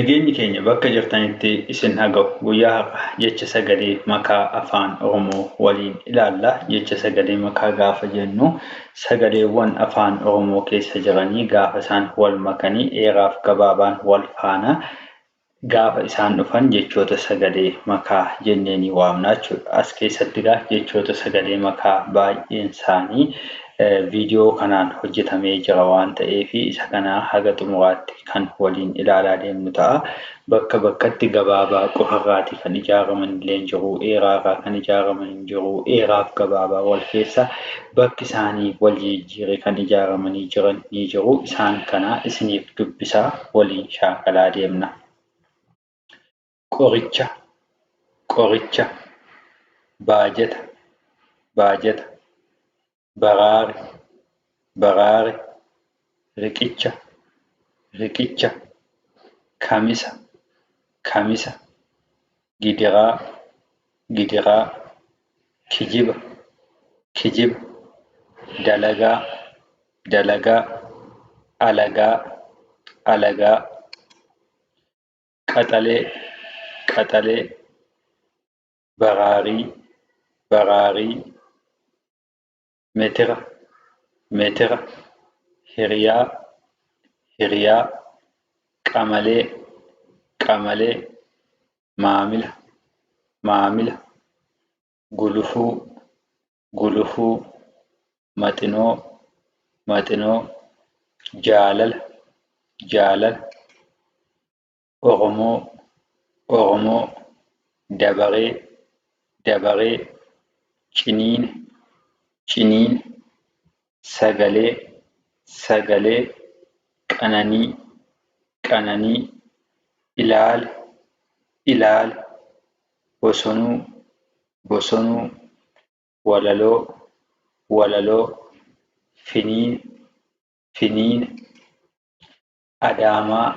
Nageenyi keenya bakka jirtanitti isin haa gahu. Guyyaa har'aa jecha sagalee makaa Afaan Oromoo waliin ilaalla. Jecha sagalee makaa gaafa jennu sagaleewwan Afaan Oromoo keessa jiranii gaafa isaan wal makanii dheeraaf gabaabaan wal faana gaafa isaan dhufan jechoota sagalee makaa jennee ni waamna jechuudha. As keessatti egaa jechoota sagalee makaa baay'een isaanii viidiyoo kanaan hojjetamee jira waan ta'eef isa kana haga xumuraatti kan waliin ilaalaa deemnu ta'a. Bakka bakkatti gabaabaa qofarraati kan ijaaraman illee jiru, dheeraarraa kan ijaaraman hin jiru, dheeraaf gabaabaa wal keessa bakki isaanii wal jijjiiree kan ijaaramanii jiran ni jiru. Isaan kana isiniif dubbisaa waliin shaakalaa deemna. Qoricha, qoricha, baajata, baajata, baraare, baraare, riqicha, riqicha, kamisa, kamisa, gidiraa, gidiraa, kijiba, kijiba, dalagaa, dalagaa, alagaa, alagaa, qaxalee, qaxalee, baraarii, baraarii, metira, metira, hiriyaa, hiriyaa, qamalee, qamalee, maamila, maamila, gulufuu, gulufuu, maxinoo, maxinoo, jaalala, jaalala, Oromoo, Oromoo, dabaree, dabaree, ciniine, ciniine, sagalee, sagalee, qananii, qananii, ilaale, ilaale, bosonuu, bosonuu, walaloo, walaloo, finiine, finiine, Adaamaa,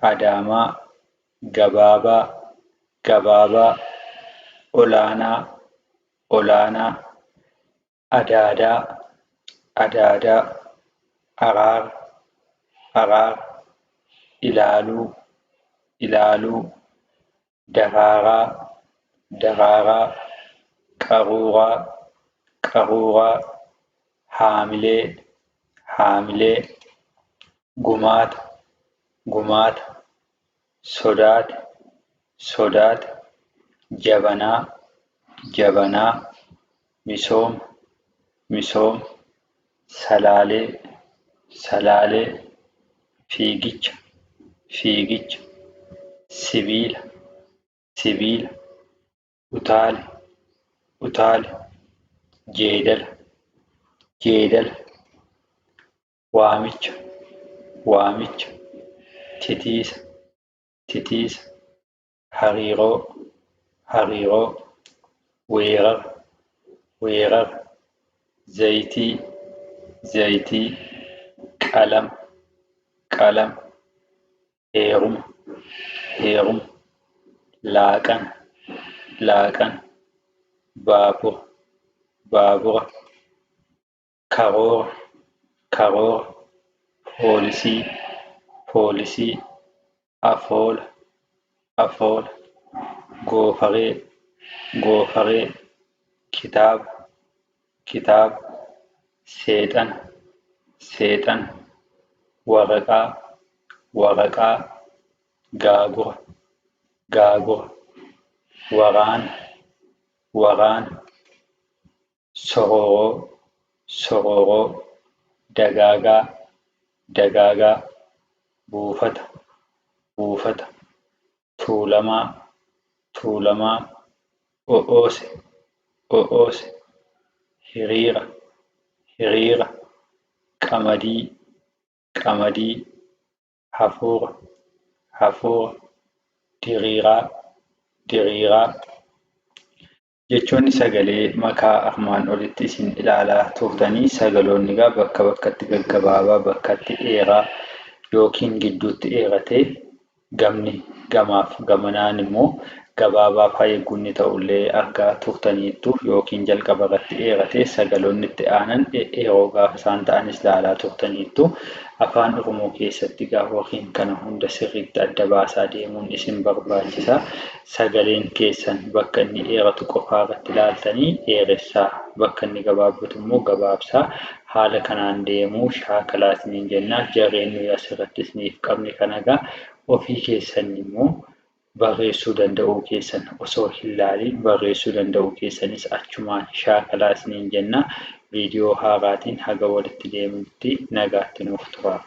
Adaamaa, gabaabaa, gabaabaa, olaanaa, olaanaa, adaadaa, adaadaa, araara, araara, ilaaluu, ilaaluu, daraaraa, daraaraa, qaruuraa, qaruuraa, haamilee, haamilee, gumaata, gumaata, sodaate, sodaate, jabanaa, jabanaa, misooma, misooma, salaalee, salaalee, fiigicha, fiigicha, sibiila, sibiila, utaale, utaale, jeedala, jeedala, waamicha, waamicha, titiisa, titiisa, hariiroo, hariiroo, weerara, weerara, zayitii, zayitii, qalama, qalama, heeruma, heeruma, laaqana, laaqana, baabura, baabura, karoora, karoora, poolisii, poolisii, afoola, afoola, goofaree, goofaree, kitaaba, kitaaba, seexana, seexana, waraqaa, waraqaa, gaagura, gaagura, waraana, waraana, sororoo, sororoo, dagaagaa, dagaagaa, buufata, buufata, tuulamaa, tuulamaa, o'oose, o'oose, hiriira, hiriira, qamadii, qamadii, hafuura, hafuura, diriiraa, diriiraa. Jechoonni sagalee makaa armaan olitti isin ilaalaa turtanii sagaloonni egaa bakka bakkatti gaggabaabaa, bakkatti dheeraa yookiin gidduutti dheeratee gamni gamaaf gamanaan immoo Gabaabaa fa'aa eeguu inni ta'ullee argaa turtaniittu yookiin jalqaba irratti dheeratee sagaloonni itti aanan dhedheeroo gaafa isaan ta'anis ilaalaa turtaniittu. Afaan Oromoo keessatti gaafa warreen kana hunda sirriitti adda baasaa deemuun isin barbaachisa. Sagaleen keessan bakka inni dheeratu qofaa irratti ilaaltanii dheeressaa, bakka inni gabaabbatu immoo gabaabsaa. Haala kanaan deemuu shaakalaa isiniin jenna. Jarreen nuyi asirratti isiniif qabne kana egaa ofii keessan immoo barreessuu danda'uu keessan osoo hin laaliin barreessuu danda'uu keessanis achumaan shaakalaa isiniin jenna. Viidiyoo haaraatiin haga walitti deemnutti nagaatti nuuf turaa.